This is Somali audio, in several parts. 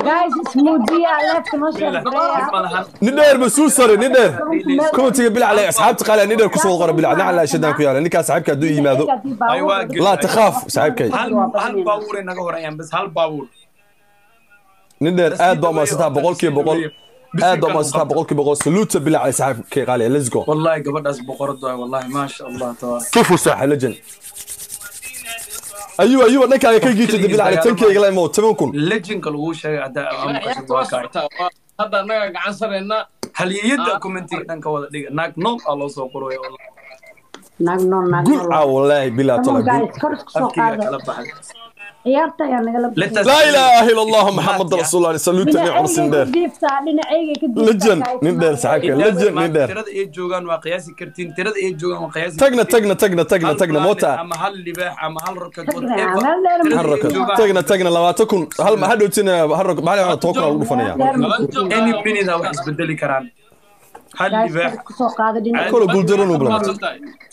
Guys, ismuujiya, leefka noo sheeg. Nin dheer mas-uul sare, nin dheer commentiga bil calay asxaabta qaali, nin dheer kusoo qora bil nacala shadaan ku yaala ninkaas saaxiibka hadduu yimaado. Laa takhaaf saaxiibkay. Hal baabuur ay naga horayaan bas, hal baabuur. Nin dheer aad baa umahadsantaha 100%, aad baa umahadsantaha 100%. Saluuta bil calay saaxiibkay qaali, let's go. Wallahi gabadhaas boqorad waay, wallahi maasha Allah tabaaraka. Kufu saaxib legend. Ayuu ayuu dhankaaga ka giijada bil calay tankeyga la imo 10,000. Legendka lagu sheegay hadda ama Ciyaarta waa socotaa, hadda annaga gacan sarayna. Haliyada commentiga dhanka wada dhiga, naag nool aa loo soo qoraya wallahi. Naag nool, naag gul nool. Caa wallahi bilaa Come on tola gul. guys, kor isku soo afkiga qaada. Kala baxay. Ciyaarta ayaa nagala Let us- laa ilaaha ila allah maxamed rasuul allah. Saluuta nin cumar sindheer. Jiiftaa dhinacayga ka jiiftaa. Legend Guys. nin dheer saaxiibka, legend nin dheer. Tirada ay joogaan waa qiyaasi kartiin, tirada ay joogaan waa qiyaasi. Tagna tagna tagna tagna tagna moota. Ama hal libaax ama hal rokad. Tagna, meel dheer ma hal rakad tagna tagna 20,000 hal ma hadhowtina hal rakad maxaa la 10,000 lagu dhufanaya. Any minute wax isbedeli karaan, hal Guys, kor libaax. isku soo qaada dhinaca. Kolo guuldaran u bilaabay.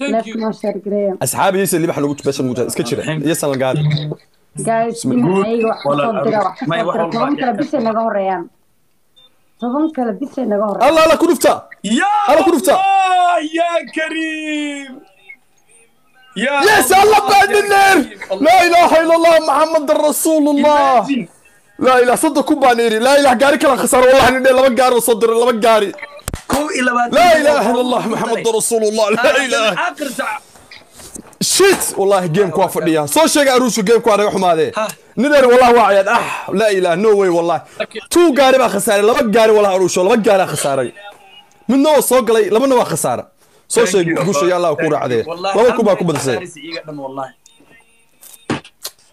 Thank Leefka you. noo sheeg gareeya. Asxaabihiisa libax lagu beesha lagu iska jira iyasan la gaadin. Guys, dhinacayga wax ka soo dira, wax ka May soo wax dira. walba 10 kale bisay naga horeeyaan, 10 kale bisay naga horeeyaan. Allah Allah ku dhufta. Ya Alla ku dhufta. Allah, ya Karim ya yes Allah بعد النار لا اله الا الله محمد رسول الله. Imagine. لا اله صدق كوبانيري لا اله gaari kala khasaaro wallahi nin dheer laba gaari oo soo diray laba gaari. 21. لا اله الا الله محمد رسول الله لا اله. آخر ساعة. Shit wallahi game ku waa fadhiya soo sheega aruushu game ku waa naga xumaadee. Ha. Nin dheer wallahi waa ciyaad ah laa ilaah no way wallahi two gaari baa khasaaray laba gaari wallahi aruusho laba gaari khasaaray midna waa soo galay labana waa khasaara soo sheeg guusha ya Allah ku raacdee laba kun baa ku badisay. والله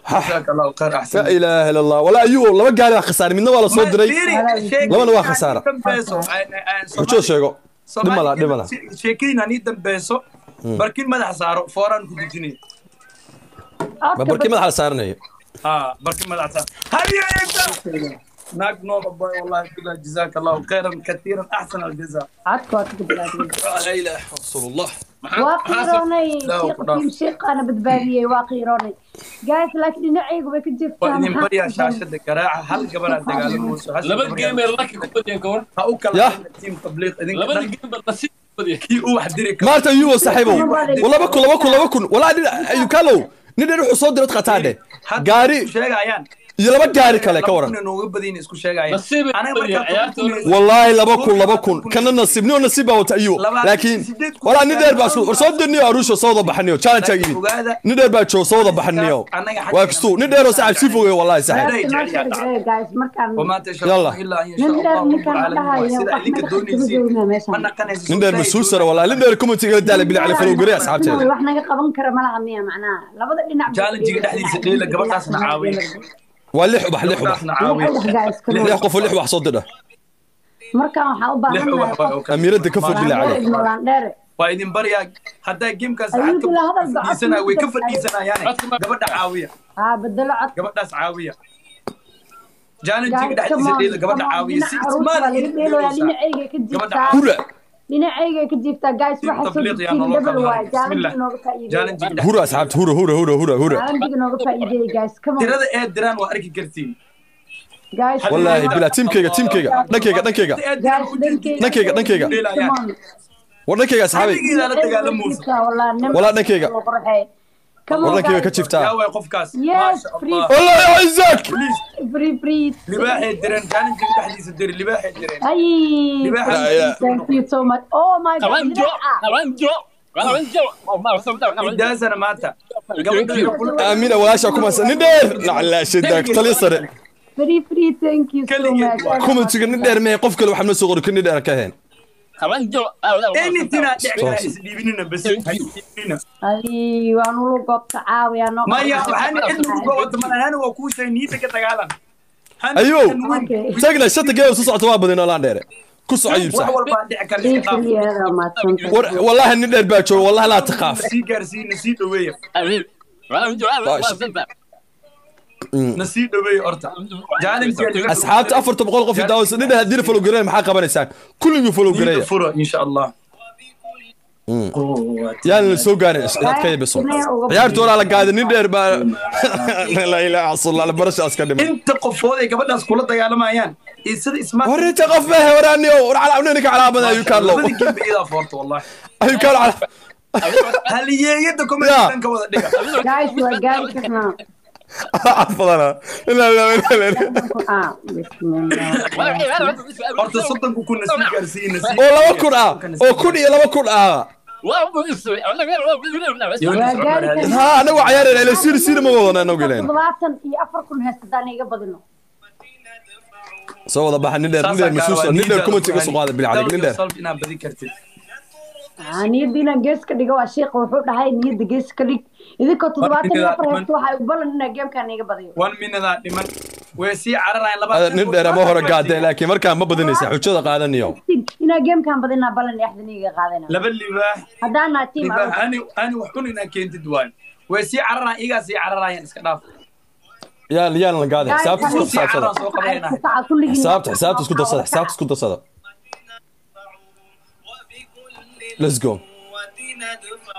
جزاك الله خير احسن. لا اله الا الله ولا ayuu laba gaari baa khasaaray midna waa la soo diray labana waa khasaara. Wuxuu sheego dhimala dhimala. Sheekadiina nii dambeyso barkin madaxa saaro fooraan ku dejinay. Ma barkii madaxa la saaranayo? Ha, barkin madaxa saaro هل naag nool boy والله بالله جزاك الله خيرا كثيرا احسن الجزاء. Codka waa ka badbaadiyey. لا اله رسول الله. Waa qiiroonay. Daa ku dhaaf. Tiim shiiqaana badbaadiyey, waa qiiroonay guys, laakiin dhinacaygu way ka jirtaa. Waa idin maxaa baryaa shaashada garaaca, hal gabar aad dagaalamayso hasha Laba gabar game ay lucky ku badiyeen ka war. Ha u kala Yah. team tabliiq idinka Labada dhan game ba nasiib ku badiyeen. Kii u wax diri karo. Maarta ayuu saaxiibow laba kun laba kun laba kun walaa nin ayuu kalow nin dheer wuxuu soo diray qataadhe Hadda gaari isku sheegayaan iyo laba gaari kale ka waran. Laba kun inooga badin isku sheegayaan. Nasiib ay Anaga badiyeen, markaa ciyaarta 10,000 والله laba kun laba kun kana nasiib nin nasiib baa wata ayuu laakiin walaa nin dheer baa soo soo dirniyo aruusho soo wada baxaniyo challenge yimid Ogaada. Nin dheer baa joogo soo wada baxaniyo waa kastuu nin dheer oo saaxiib sii fogey wallahi saaxiib. Leefka noo sheeg gareeya guys markaan. وما تشاء يلا. الله الا ان يشاء nin dheer الله رب ninkaan la العالمين. dhahayo sida wax idinka naga doonaysiin qabta meeshan. ma naqanayso. Nin dheer mas-uul sare wallahi nin dheer commentiga daala bila cali falow gari asxaabteeda. Wax naga qaban kara malaha miya macnaha labada dhinac. Challenge-ga dhexdiisa dheela, gabadhaasna caawiya. Waa lix ubax lix ubax. Gabadhaasna caawiya. Lix ubax, guys, come on. Lix qof oo lix wax soo dira. Markaan waxaa u lix baahan ubax nahay waa oo kale. Amiirada ka fog bila cali. Ibnolaan dheere. Waa idin baryaa haddaa gamekaas Ayuu lacag kula hadal ka bacad fadhiisanaya way ka ku fadhiisanayaane. Codka ma- Gabadha caawiya. Haa, bedelo cod. Gabadhaas caawiya challenge-ga Guys, dhexdiisa come on, dheela gabadha come on. caawiya si Dhinaca aruurta baa ismaal laga dheeloyaa, dhinacayga ka Gabadha jiiftaa. Hura. Dhinacayga ka jiiftaa guys, waxa soo tabliiq yaa jiiftiin nolol double kala waay. haray. Bismillah. Challenge inooga faa'iideeya. Challenge-ga hura asxaabta hura hura hura hura hura. Challenge inooga faa'iideeya guys, come on. Tirada ee diraan waa arki kartiin. Guys, wallahi bila tiimkayga tiimkayga dhankayga dhankayga. Tirada ee diraan guys u jeedin. dhankayga. Dhankayga, dhankayga. Come on. War dhankayga asxaabay. Xilligiidaa la dagaalamayso. Walaa dhankayga. Come war on dhankayga ka guys. jiiftaa. Yaa waay qofkaas. Yes, maasha free. Allah. Wallahi Isaac. Please. Free free. Libaaxay direen challenge-ga dhexdiisa diri libaaxay direen. Ay, Libaaxa- thank you so much. Oh my God. Qabanjo, Libaaxa. qabanjo, qabanjo. Ma soo Intaasana maanta gabadha aamina walaasha kuma nin dheer nacla shidaak tali sare. Free free, thank you so Kaligeed much. waa. Commentiga nin dheer mee qof kale waxaa noo soo qori kan nin dheer ka ahayn. Qabanjo. Anything aad dhici kara isdhiibinina bas isdhiibinina. Ay, waan ulu goobta caawiya noo. Maya waxaan cid lagu gowata malahan waa kuu sheegay niyadda ka dagaalan. Ayow. Okay. Tagna shanta geeyo soo socota waa badin laan dheere ku soco wax iibsa. Walbaa dhici kara Free iska dhaaf. free aad mahadsantahay. War wallahi nin dheer baa jooga wallahi laa takhaaf. Sii gaarsiin na sii dhaweeya na sii dhaweeya horta challenge Asxaabta 400 qof daawasa nin dheer haddii la follow gareeyo maxaa qabanaysaan kulligii follow gareeya. Furo insha Allah. Yaan la soo gaarin adkaya biso. Ciyaarta walaa la gaaday nin dheer baa la ilaaha illallah barashaas ka dhiman. Inta qofood ay gabadhaas kula dagaalamayaan iyo sida ismaat Warinta qof baa horaaniyo war calaamna ninka calaamada ayuu ka hadlo. Labadii game iyadaa foorta wallahi. Ayuu ka hadlo. Haliyeeyada comment ka wada dhiga. Guys, waa gaari karnaa. Afadana. Ila ila ila. Ah, bismillah. Horta 30 kun sii gaarsiin Oo 2,000 ah. Oo 1,000 iyo 2,000 ah. Waa gaari karnaa. Ha anagu ciyaarayna ila sir sir ma wadana anagu ileen. 74,000 heesta haddaan iga badino. Soo wada baxa nin dheer nin dheer masuus nin dheer comment iga soo qaada bil calig nin dheer. Inaad badi kartid. Niyadda inaan gees ka dhigo waa sheekha wuxuu dhahay niyadda gees ka dhig. Idinkoo 74 heesta waxaa u ballan inaa gamekan iga badiyo. 1 minute aa dhiman. Way sii cararayaan laba. Nin dheer ama hore gaadeen laakiin markaan ma badinaysa xujada qaadanayo. Inaa gamekan badinaa ballan axdan iga qaadana. Laba libaax. Haddaan naa team libaax ani wax cun inaa keentid waayo. Way sii cararayaan iyagaa sii cararayaan iska dhaaf. Yaan yaan la gaaday xisaabta isku darsada. Xisaabta xisaabta isku darsada xisaabta isku darsada. Let's go.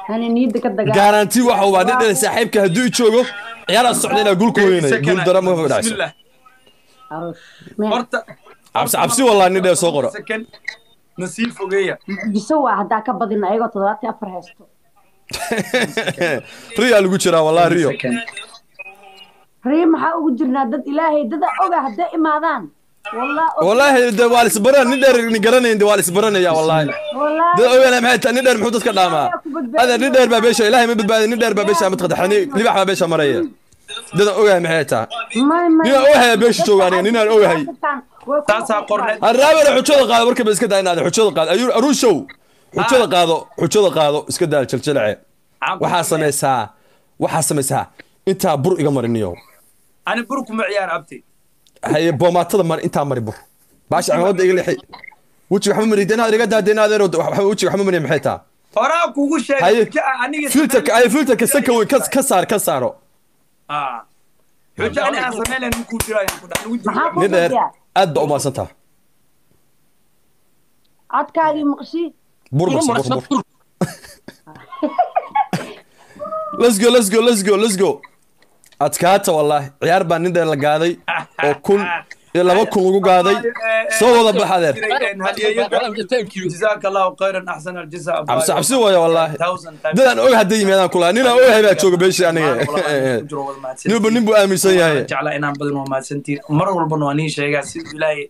Hani niyadda ka dagaal. Guarantee waxa uu nin dheer saaxiibka hadduu joogo ciyaar socdayna guul ku weynay guul dara ma dhacayso. Arush. Horta cabsi cabsi wallahi nin dheer soo qoro. Nasiib fogeeya. Mucjiso waa haddaa ka badin ayagoo 74 haysto. Rio lagu jiraa wallahi Rio. Rio maxaa ugu jirnaa dad ilaahay dad oga hadday imaadaan. Wallahi de waa isbaran nin dheer ni garanayn de waa isbaranaya wallahi. Dad ogaana maxay tahay nin dheer muxuu dadka dhaamaa. Ada nin dheer baa beesha ilaahay ma badbaadin nin dheer baa beesha mid qadaxani libax baa beesha maraya. Dad ogahay maxay tahay. Nin ogahay beesha jooga aniga nin aan ogahay. Taasaa qorneed. Arraabana xujada qaado marka ba iska daa inaad xujada qaado. Ayuu arushow xujada qaado xujada qaado iska daa jaljalce. Waxaa samaysaa intaa bur iga mariniyo. Ani bur kuma ciyaar abti. Haye boomaatada mar intaa mari bur. Baasha caamadda iga leexi. Wajiga waxba mari deenaad iga daa deenaad waxba wajiga waxba mari maxay taa. Horaa kuugu sheegay aniga filterka ay filterka sanka weyn ka saar ka saaro. Xujo ani aan sameeyay ku jiraayo ku dhac ugu Maxaa ku Nin dheer fadhiya? aad baa u mahadsantaha. Codkaagii maqshi. Bur marso bur bur. Let's go let's go let's go let's go. Adkaata wallahi ciyaar baa nin dheer la gaaday oo 1,000 iyo 2,000 lagu gaaday soo wada baxadeer. Jazaak Allahu khayran ahsan aljazaa. Cabsi cabsi waayo wallahi. Dadaan og hadday yimaadaan kula nin aan ogahay baa jooga beesha aniga. Ninba nin buu aaminsan yahay. Jeclaa inaan badan waa mahadsantiin. Mar walbana waa niin sheegaa si ilaahay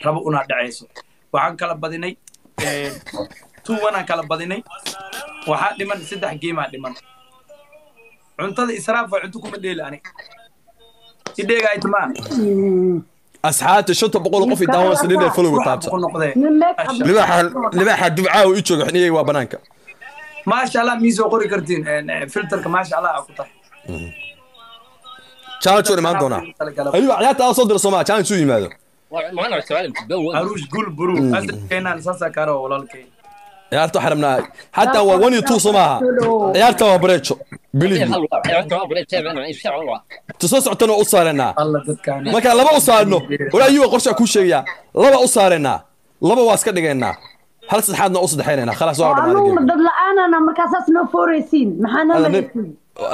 rabo una dhacayso. Waxaan kala badinay 2-1 aan kala badinay. Waxaa dhiman 3 game aa dhiman. Cuntada israaf waa cunto kuma dheeli ani. Idheega ay tamaa. Asxaabta 500 qof idaawan sidii dheer follow taabta. Nin meek up. Libaaxa dubcaa uu joogo xiniyay waa banaanka. Maasha Allah miisoo qori kartiin filterka maasha Allah ku tahay. Challenge u imaan doonaa. Ayuu ciyaarta soo diro Soomaa challenge u yimaado. Arush gul buru asalkeenaan saasa karo walaalkay. Ciyaarta xaramnaa xataa waa 1 iyo 2 Soomaa. Ciyaarta waa bareejo. Believe me. Tusoo socotana u saaranaa. Allah dadkaan. Marka laba u saarno wala ayuu qorshe ku sheegaya laba u saaranaa laba waa iska dhigaynaa hal saddexaadna u saddexaynaa khalaas waa Anuu dhamaaday. dad la'aanana markaasaas noo fooraysiin. Maxaa noo malaysiin?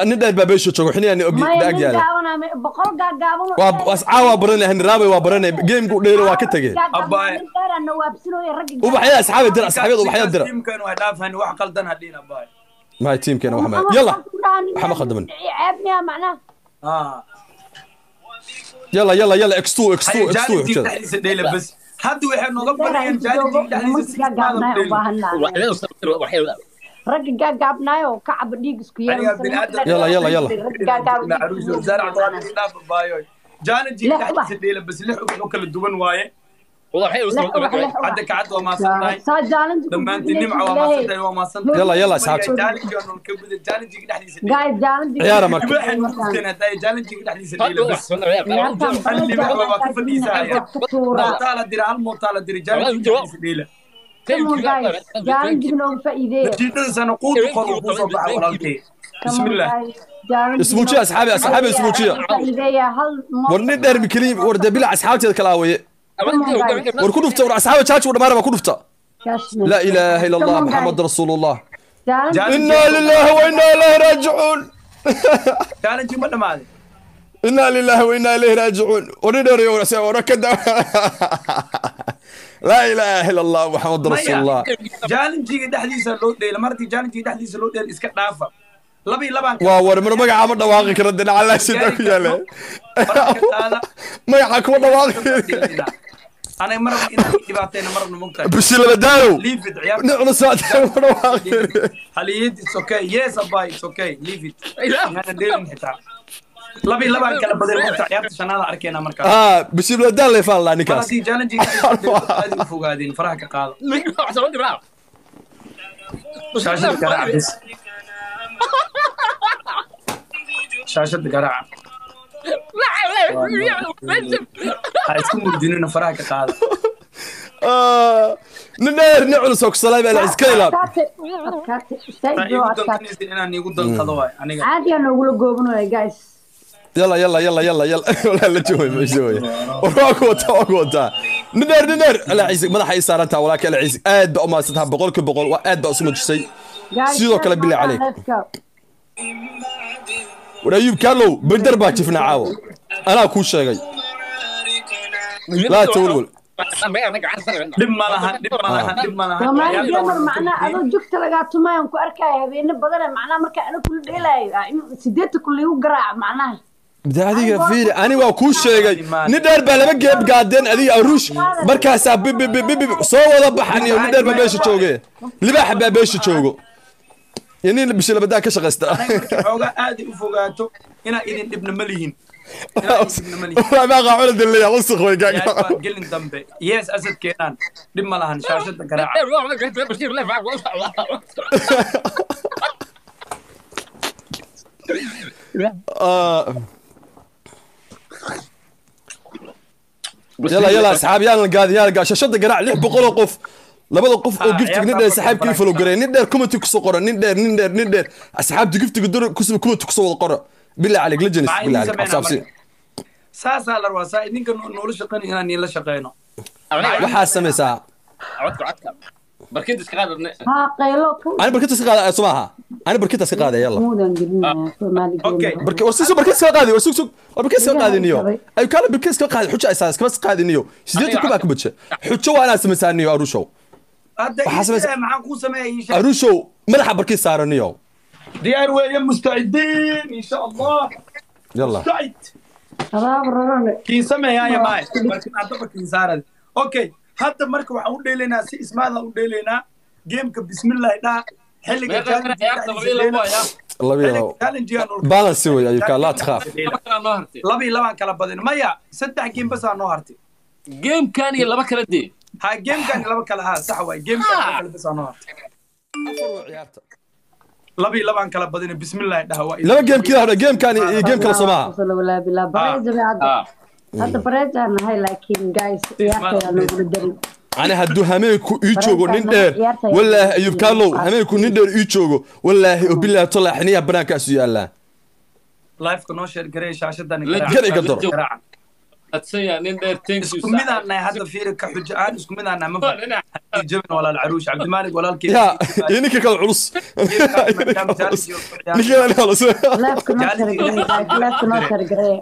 Nin dheer baa beesha joogo xiniyaan og Maya daag nin yaala. gaabanaa 100 gaagaaban. Waa asxaab waa baranay hanraabay waa baranay game-ku dheer waa ka tagay. Abbaay. Nin dheeraa nawaabsinooya ragga. Ubaxyada asxaabeed dira asxaabeed ubaxyada dira. Teamkan waa dhaafan wax qaldan hadhiin abbaay. Ma teamkeena wax ma. Yalla. Waxa ma khaldaman. Ceeb miyaa macnaha? Yalla yalla yalla x2 x2 Hay x2 challenge xujada. dhexdiisa dheela bas. Hadda waxay nooga barayaan challenge dhexdiisa si Gaagaabnaay u baahannahay. Ragga gaagaabnaay oo ka caba dhiig isku yeelo. Aniga bini'aadam. Yalla yalla yalla. Ragga gaagaab. Arush wasaar cabdulqaadir dhaaf abaayo. Challenge dhexdiisa dheela bas lix ubax oo kala duwan waaye. Hadda kacad waa maasantahay. Saa challenge ku Dhammaantiin nimca waa maasantahay waa maasantahay. Yalla yalla asxaabta. Challenge waa nol ka guda challenge dhexdiisa dheela. Guys, challenge. Ciyaara marka. Waxay nagu dhufteen hadda challenge dhexdiisa dheela bas. Hal libax waa ku fadhiisanaya. Mootaa la dira hal mootaa la dira challenge dhexdiisa dheela. Come on guys, challenge nooga faa'iideeya. Natiijada sana quud qor uu ku soo baxay walaalkay. Come on Bismillah. guys, challenge Ismuujiya asxaabi asxaabi ismuujiya. faa'iideeya hal War nin dheer mikliin war de bila asxaabteeda kala waaye. War ku dhufta war asxaabi challenge u dhamaana ku dhufta. Kashmir. La ilaaha illa Allah Come on, Muhammad guys. rasuulullah. Inna lillahi wa inna ilayhi raajicuun. Challenge ma dhamaaday? Inna lillahi wa inna ilayhi raajicuun. Oridheriyo warakada. Laa ilaaha illa Allah Muhammad rasuulullah. Challenge-ga dhexdiisa loo dheelo, martii challenge-ga dhexdiisa loo dheelo iska dhaafa. 2-2 waa war mar magaca ma dhawaaqi karo dhinaca la sida ku yaale. Magaca kuma dhawaaqi. Ana marab inaan dhibaateena marabna mugtahay. Bishii laba daalow. Leave it ciyaar. Nicna saacad ma dhawaaqi. Haliyad it's okay. Yes abay it's okay. Leave it. Ana dheelin xitaa. 2-2 kala badal mugta ciyaarta shanaad arkeena markaa. Bishii laba daal leefaan la ninkaas. Martii challenge-ga aad u fogaadeen faraha ka qaado. Shaashada garaac bis. Shaashada garaac. Ha isku murdinina faraha ka qaado. Nin dheer nin culus oo ku salaamay ala iska ilaab. Inaan iigu danqado waay aniga. Caadi aan ugula goobanayo guys. Yalla yalla yalla yalla yalla wala la joogay ma joogay. Waa ku wata. Nin dheer ala ciise madaxa ay saarantaa walaalka ala ciise aad ba u maasantaha 100% waa aad ba u sumajisay. Sidoo kale bilaa caleek. Warayub Kaalow bandar baa jifna caawo. Anaa kuu sheegay. Laa tawlwal. Dhib ma lahan. Soomaali gamer macnaa adoo jugta lagaa tumayo ku arkaayo habeeno badan macnaa marka ana kula dheelaayo in 8 kun lagu garaac macnaha. Adiga fiiri ani waa kuu sheegay nin dheer baa laba geeb gaadeen adiga aruush markaasaa bib bib bib soo wada baxan iyo nin dheer baa meesha jooge libaax baa meesha joogo inin bishii labadaa ka shaqaysta. Xoogaa aad u fogaato inaa idin dhibna ma lihin. Ma qaacuna dilaya wasakh way gaaga. Gelin dambe. Yes asad keenan dhib ma lahan shaashada garaaca. يلا يلا اصحاب يلا قاعد يلا قاعد شاشada garaac 600 qof. Labada qof oo giftiga nin dheer saaxiibkii follow gareey nin dheer comment ku soo qora nin dheer asxaabta giftiga dur ku soo comment ku soo wada qora bilaa caleeg la jenis bilaa caleeg asxaabsi saasaa la rabaa saa idinka noola shaqeyn inaan la shaqeyno waxaa samaysaa codka barkinta iska qaad ha qaylo ani barkinta iska qaad soo ani barkinta iska qaad yalla okay barki war soo barkinta iska qaad war sug war barkinta iska qaad niyo ay kala barkinta iska qaad xujo ay saas iska qaad niyo 8 ku baa ku baje xujo waa inaa samaysaa niyo arushow hadda maxaan ku sameeyay arushow madaxa barkin saaran niyo diyaar weeye mustacidiin insha Allah yalla mustacid abaab rarane kii sameeyay maay barkin hadda barkin saaran okay hadda marka waxaan u dheelaynaa si ismaada u dheelaynaa gameka bismillah dhaa xilliga challenge balance way ayuka la tkhaf 2-2 kala badin maya 3 game bas aan noo hartay game kan iyo laba kala dee ha game kan laba kala ha sax way game kan laba kala bas aan noo hartay afar ciyaarta 2-2 kala badin bismillah dhaa waa laba game kila hada game kan iyo game kala Soomaa wala bila bareej hadda bareej aan nahay laakiin guys ciyaarta aan ugu darin ana hadduu hameenku ii joogo nin dheer wallaahi ayub kaalow hameenku nin dheer ii joogo wallaahi oo bilaahi tallaahi xiniya banaankaas yaalaa live-ka noo share gareey shaashadan garaac garaac adsaya nin dheer thank you isku mid aan nahay hadda fiiri ka xujo aan isku mid aan nahay ma jabin walaal caruush cabdimaalik walaalkii ya ninka kala culus ninka kala culus live-ka noo share gareey live-ka noo share gareey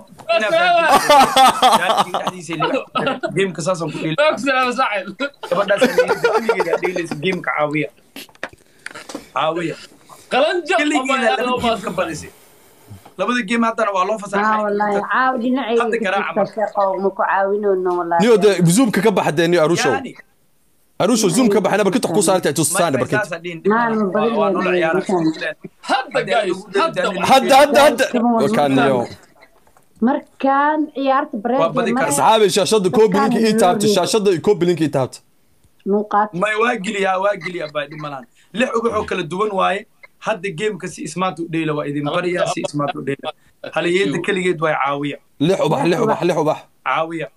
gameka saasaan ku dheelay gabadhaas dheelaysa gameka caawiya caawiya qalanjo keligeeda laba game ka badisay labada game haddana waa loo fasaxay wallaahi caaw dhinacayga shaqo ma ku caawinayno wallaahi niyo de zoomka ka baxdeen niyo arushow arushow zoom ka baxna barkinta ku saartay tusaan barkinta hadda guys hadda hadda hadda kan niyo markaan ciyaarta bareed asxaabi shaashada koobilinka ii taabta shaashada koobilinka ii taabta muuqaat may waa geliyaa baa dhimalaan 6 ubax oo kala duwan waaye hadda gameka si ismaat u dheela waa idin bariyaa si ismaat u dheela haliyada kaligeed way caawiya 6 ubax 6 ubax 6 ubax caawiya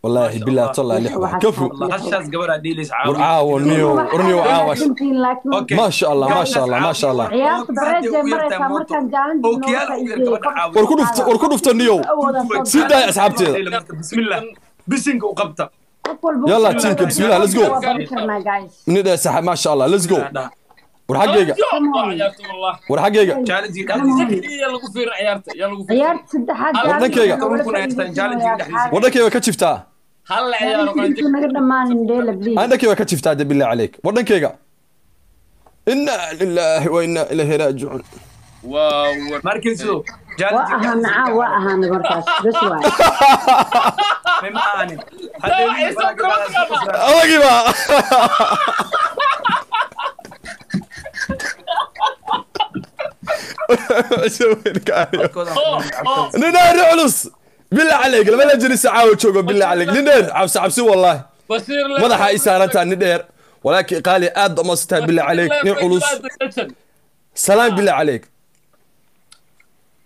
والله بالله طلع 6 ubax كفو hashaas gabadha dheelaysa caawiya caawo niyo niyo caawa ما شاء الله ما شاء الله ما شاء الله ciyaarta bareed maraysa markaan jaalan war ku dhufta war ku dhufta niyo si daay asxaabteeda bismillah bisinka u qabta يلا تيمك بسم الله let's go ندا سحب ما شاء الله let's go War xaggayga. War xaggayga. Challenge dhexdiisa yaa lagu fiirin ciyaarta, yaa lagu fiirin. Ciyaarta saddexaad. Wadankayga. Wadankayga ka jiftaa. Hal ciyaaro qalanjo. Naga dhamaanin dheela please. Wadankayga ka jiftaa de billah عليك. Wadankayga. Inna lillahi wa inna ilayhi raaji'uun. Waaw. Markiisu waa ahaan waa ahaan markaas bas waa. Ma aanin. Allagiba. نينير علص بالله عليك لما لا جلس عاود شوقه بالله عليك نينير عبس عبسي والله مدحها إسارتها نينير ولكن قال لي آد مستها بالله عليك نير علص سلام بالله عليك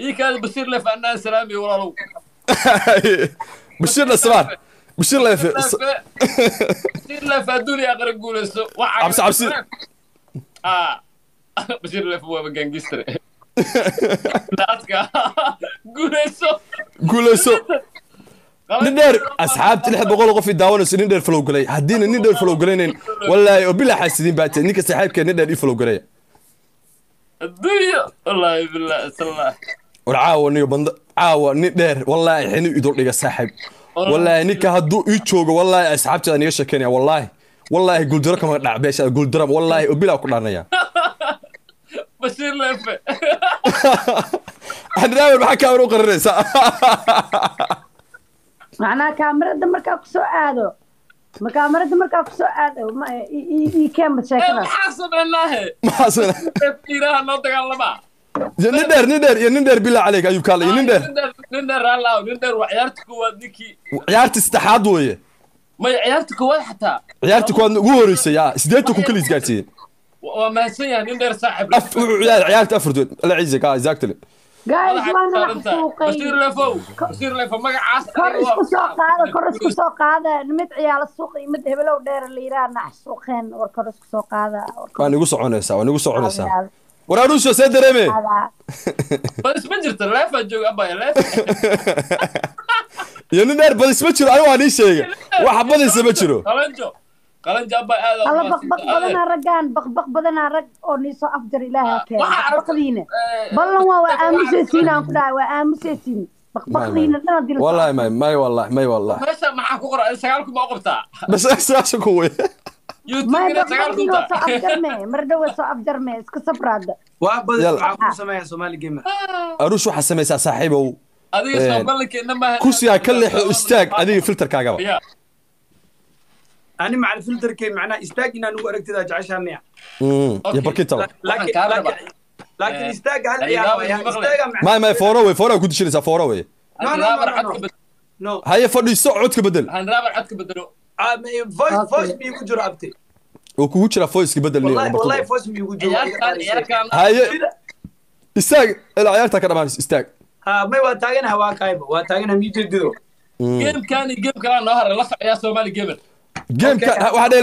إيه كان بصير له فنان سلامي ورالو بصير له سلام بصير له بصير له فدوني أقرب قول عبس عبسي بصير له فهو جانجستر لاتكا قوليسو ندير اصحابتي 600 qof daawanayso nin flow galay hadii nin dheer flow galaynin wallahi oo bilaa xasidiin baatay ninka saaxiibka nin dheer flow galay adduunyo wallahi bilaa sallah war caawa niyo band caawa nin dheer wallahi xini idul dhiga saaxiib wallahi ninka haduu ii joogo wallahi asxaabtayda niga sheekeynaya wallahi wallahi guuldaro kama dhac beesha guuldaro wallahi oo bilaa ku dhaanaya بصير لفه انا ما كاميرا وقرريسا معناها كاميرا مركا كسو aado ma kaamirada markaa ku soo aado ma ii keen bad sheekada maxaa sameynaahe maxaa sameynaa fiiraha noo dagaalama nin dheer iyo nin dheer bilaa عليك ayuu kaala iyo nin dheer nin dheer raalaaw nin dheer waa ciyaarta koowaad ninkii ciyaarta saddexaad weeye may ciyaarta koowaad xataa ciyaarta koowaad ugu horeysay yaa 8 ku kaliis gaarsiiyeen waa mahadsan yahay nin dheer saaxiib ciyaarta afartood la ciise ka exactly guys waana la xasuuqay basiir leefo magacaas kor isku soo qaada kor isku soo qaada mid ciyaal suuq iyo mid hebelow dheer la yiraahdo xasuuqeen war kor isku soo qaada waan igu soconaysaa waan igu soconaysaa war aruusho see dareeme bas ma jirto leefa joog abaya leef iyo nin dheer badis ma jiro anigu waan ii sheegay waxa badisa ma jiro qalanjo qalanjo abaya aad alla baqbaq badanaa raggaan baqbaq badanaa rag oo nii soo afjar ilaaha keen baqdiina ballan waa aamusaysiin aan ku dhahay waa aamusaysiin baqbaqdiina dhan hadii wallahi may wallahi may wallahi meesha maxaa ku qoran 9 kun ma qabtaa bas 9 kun way may baqbaqdiina waa soo afjarme mar dhow waa soo afjarme iska sabraada waa badan waxaa ku sameeyaa Somali gamer aruush waxaa samaysaa saaxiibow adiga soo ballankeena ma kursigaa ka leexo istaag adiga filterkaagaba أنا مع الفلتر كي معناه استاج إن أنا أركت إذا جعشها مية. يا بركيتا. لكن استاج هل يا استاج ما فوروي فوروي كنت شيلسا فوروي. لا هاي فدي سو عدك بدل. هنرابر عدك بدلو. فويس بيجو جرابتي. وكو جرا فويس بدل لي. والله فويس بيجو جرا. هاي استاج العيارتا كده استاج. ها ما واتاجن هوا كايبو واتاجن ميجي دو. جيم كان جيم كان نهر لا يا سومالي جيمر. جيم كان واحد